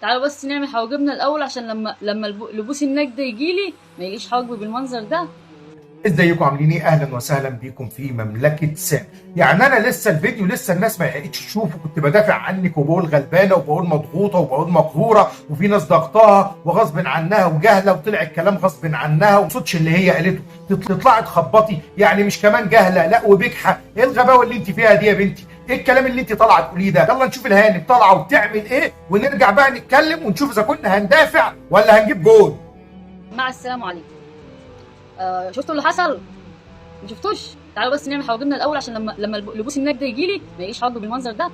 تعالوا بس نعمل حواجبنا الاول عشان لما لبوس النجدة يجيلي ما يجيش حواجبي بالمنظر ده. ازيكم عاملين ايه؟ اهلا وسهلا بيكم في مملكة سام. يعني انا لسه الفيديو لسه الناس ما لحقتش تشوفه، كنت بدافع عنك وبقول غلبانه وبقول مضغوطه وبقول مقهوره وفي ناس ضغطاها وغصب عنها وجهله، وطلع الكلام غصب عنها وصوتش اللي هي قالته. تطلعي تخبطي، يعني مش كمان جهله، لا وبجحه. ايه الغباوه اللي انت فيها دي يا بنتي؟ ايه الكلام اللي انت طالعه تقوليه ده؟ يلا نشوف الهانم طالعه وبتعمل ايه ونرجع بقى نتكلم ونشوف اذا كنا هندافع ولا هنجيب جول. مع السلامة عليكم. شفتوا اللي حصل؟ ما شفتوش؟ تعالوا بس نعمل حواجبنا الاول عشان لما لبوس النجدة يجيلي ما يجيش حواجبي بالمنظر ده.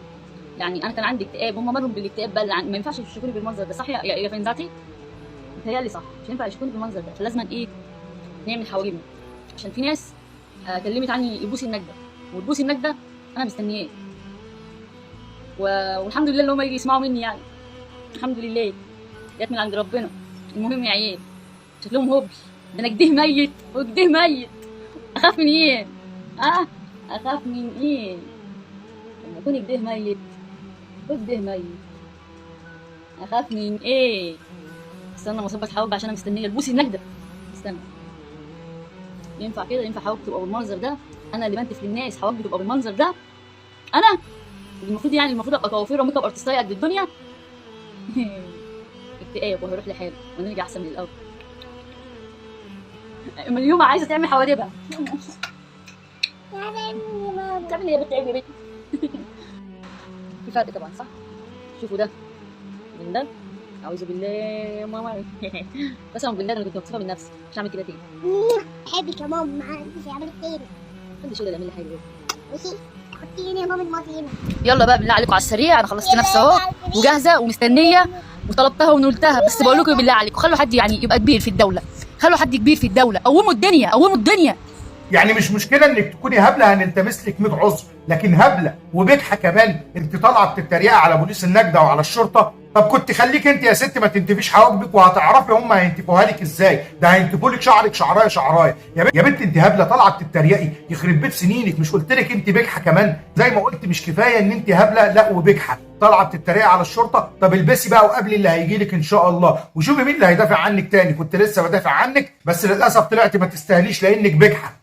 يعني انا كان عندي اكتئاب، هم مالهم بالاكتئاب بقى؟ ما ينفعش يشوفوني بالمنظر ده، صح يا فنزاتي؟ متهيألي صح، مش ينفع يشوفوني بالمنظر ده، فلازم ايه؟ نعمل حواجبنا عشان في ناس كلمت عني لبوس النجدة، ولبوس النجدة انا مستنياه، والحمد لله اللي هم يجي يسمعوا مني، يعني الحمد لله جت من عند ربنا. المهم يا عيال شكلهم هبل، ده انا كده ميت وكده ميت، اخاف من ايه؟ اخاف من ايه؟ لما اكون كده ميت وكده ميت اخاف من ايه؟ استنى ما اظبط حواجبي عشان انا مستنيه البوس النجده. استنى، ينفع كده؟ ينفع حواجبي تبقى بالمنظر ده؟ انا اللي بنتف للناس حواجبي تبقى بالمنظر ده؟ انا المفروض، يعني المفروض ابقى كوافيره و make up artist ايه قد الدنيا. اكتئاب وهيروح لحاله ونرجع احسن من الاول. اليوم عايزه تعمل حواجبها. تعمل ايه يا بنت؟ عيب يا بنت. في فرق طبعا صح؟ شوفوا ده من ده، اعوذ بالله يا ماما. قسما بالله انا كنت مبسوطة من نفسي، مش هعمل كده تاني. بحبك يا ماما، ما عنديش اعمل تاني. محدش يقدر يعمل لي حاجة. ماشي، حطيني يا ماما الماضي هنا. يلا بقى بالله عليكم على السريع، انا خلصت نفسي اهو وجاهزة ومستنيه وطلبتها ونلتها، بس بقول لكم بالله عليكم خلوا حد يعني يبقى كبير في الدولة، خلوا حد كبير في الدولة، قوموا الدنيا قوموا الدنيا. يعني مش مشكلة انك تكوني هبلة، هنلتمس لك 100 عذر، لكن هبلة وبجحه كمان. انت طالعه بتتريقي على بوليس النجده وعلى الشرطة. طب كنت خليك انت يا ست ما تنتفيش حواجبك وهتعرفي هم هينتفوها لك ازاي، ده هينتفوا لك شعرك شعرايه شعرايه. يا بنت انت هبلة طالعه بتتريقي، يخرب بيت سنينك. مش قلت لك انت بجحه كمان؟ زي ما قلت مش كفاية ان انت هبلة، لا وبجحه طالعه بتتريقي على الشرطة. طب البسي بقى وقابلي اللي هيجي لك ان شاء الله، وشوفي مين اللي هيدافع عنك تاني. كنت لسه بدافع عنك بس للاسف طلعت ما تستاهليش لانك بجحه.